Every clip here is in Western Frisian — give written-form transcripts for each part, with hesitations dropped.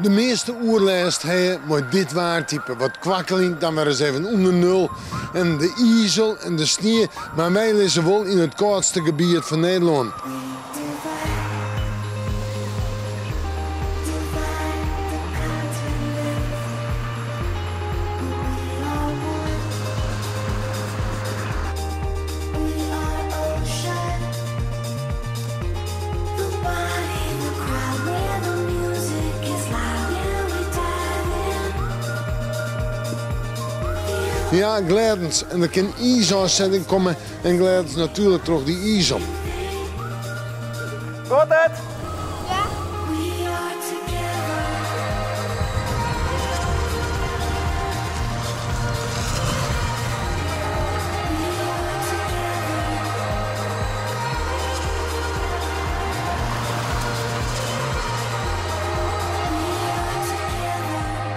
De measte oerlêst ha je mei dit waartype. Wat kwakkeljen, dan wer ris even ûnder nul. En de izel en de snie, mar wy lizze wol yn it kâldste gebiet fan Nederlân. Ja, glêdens. En der kin iisôfsetting komme en glêdens natuerlik troch dy izel. Got it?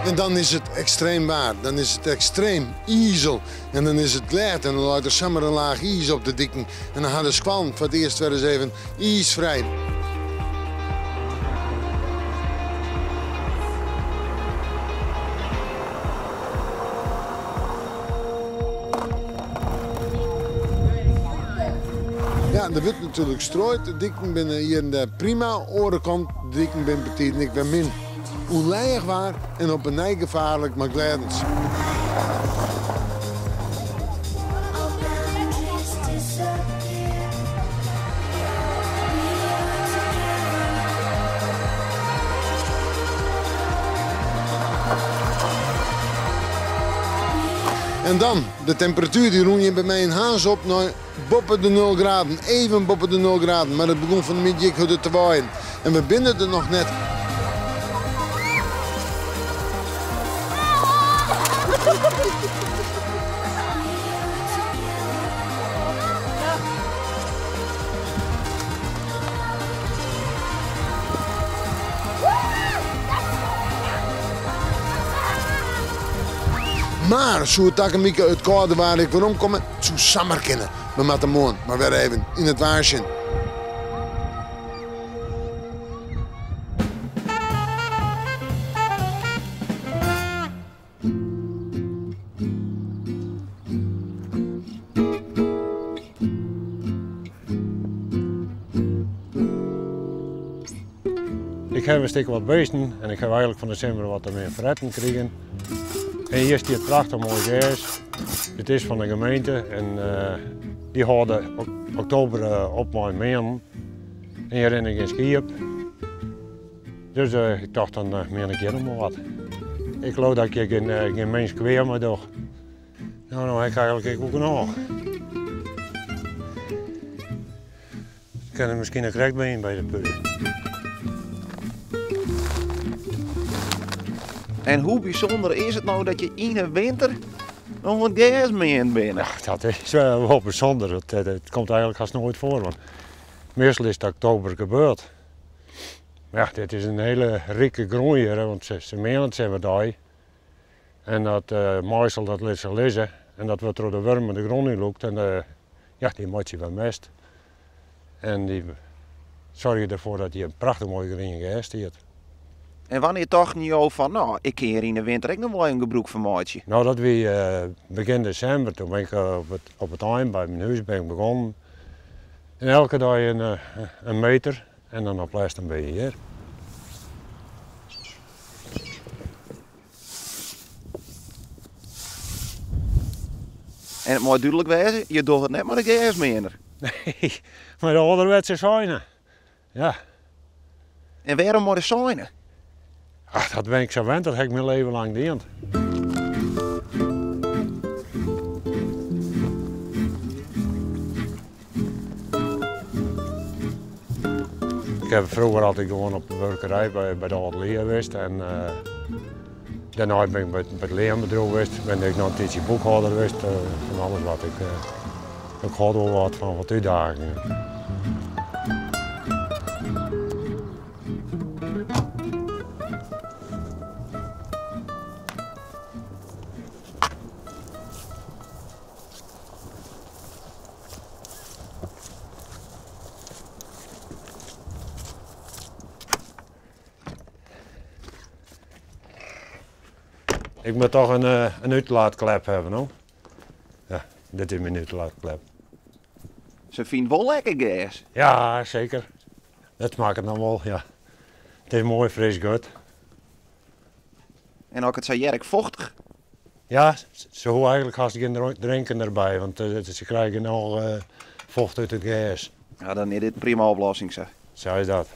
En dan is it ekstreem waar, dan is it ekstreem izel en dan is it glêd en dan leit der samar in laach iis op de diken en dan ha de skoallen foar it earst wer ris even iisfrij. Ja, der wurdt natuerlik strooid. De diken binne hjir en dêr prima. Oare kant, de diken binne betiden ek wer min. Ûnlijich waar en op 'e nij gefaarlik mei glêdens. En dan, de temperatuer dy rûn hjir by my yn Harns op nei boppe de nul graden, even boppe de nul graden, mar it begûn fan de middei ek hurder te waaien. En we binne der noch net. Mar soe takom wike it kâlde waar ek werom komme? It soe samar kinne. We moatte moarn mar wer even yn it waar sjen. Ik ha in stik wat beesten en ik ha eigenlik fan de simmer wat mear fretten krigen. En hjir stiet prachtich moai gers. It is fan de gemeente en dy hâlde oktober op mei meanen. En hjir rinne gjin skiep. Dus ik tocht dan mean ik hjir noch mar wat. Ik leau dat ik hjir gjin minsk kwea mei doch. No, no ha ik eigenlik ek wol genôch. Ik kin der miskien ek krekt by yn by de put. En hoe bysûnder is it no dat je yn 'e winter noch oan it gers meanen binne? Ja, dat is wol bysûnder. Dat komt eigenlik hast noait foar, want meastal is it oktober gebeurd. Mar ja, dit is in hiele rike grûn hjir, want se meane it simmerdei. En dat maaisel dat lit se lizze en dat wurdt troch de wurmen de grûn yn lûkt en ja, dy meitsje wer mest. En dy soargje derfoar dat hjir in prachtich moai grien gers stiet. En wannear tochten jo fan, no, ik kin hjir yn de winter ek noch wol even gebrûk fan meitsje? No, dat wie begjin desimber. Toen bin ik op it ein by myn hûs bin ik begonnen. En elke dei in meter en dan op lêst dan bin je hjir. En it mei dúdlik wêze, je dogge it net mei de gersmeaner. Nee, mei de âlderwetse seine. Ja. En wêrom mei de seine? Ach, dat bin ik sa wend, dat ha ik myn leven lang dien. Ik ha froeger altyd gewoan op de buorkerij by de âld lju west en dêrnei bin ik by it leanbedriuw west, bin ik noch in tiidsje boekhâlder west, fan alles wat. Ik hâld wol wat fan wat útdagingen. Ik moat toch in útlaatklep hawwe, no? Ja, dit is myn útlaatklep. Se fynt wol lekker gers. Ja, seker. Dat smakket noch wol, ja. It is moai fris guod. En as ik it sa hear, ek fochtich. Ja, se hoege eigentlik hast gjin drinken derby, want se krije genôch focht út it gers. Ja, dan is dit in prima oplossing sa. Sa is dat.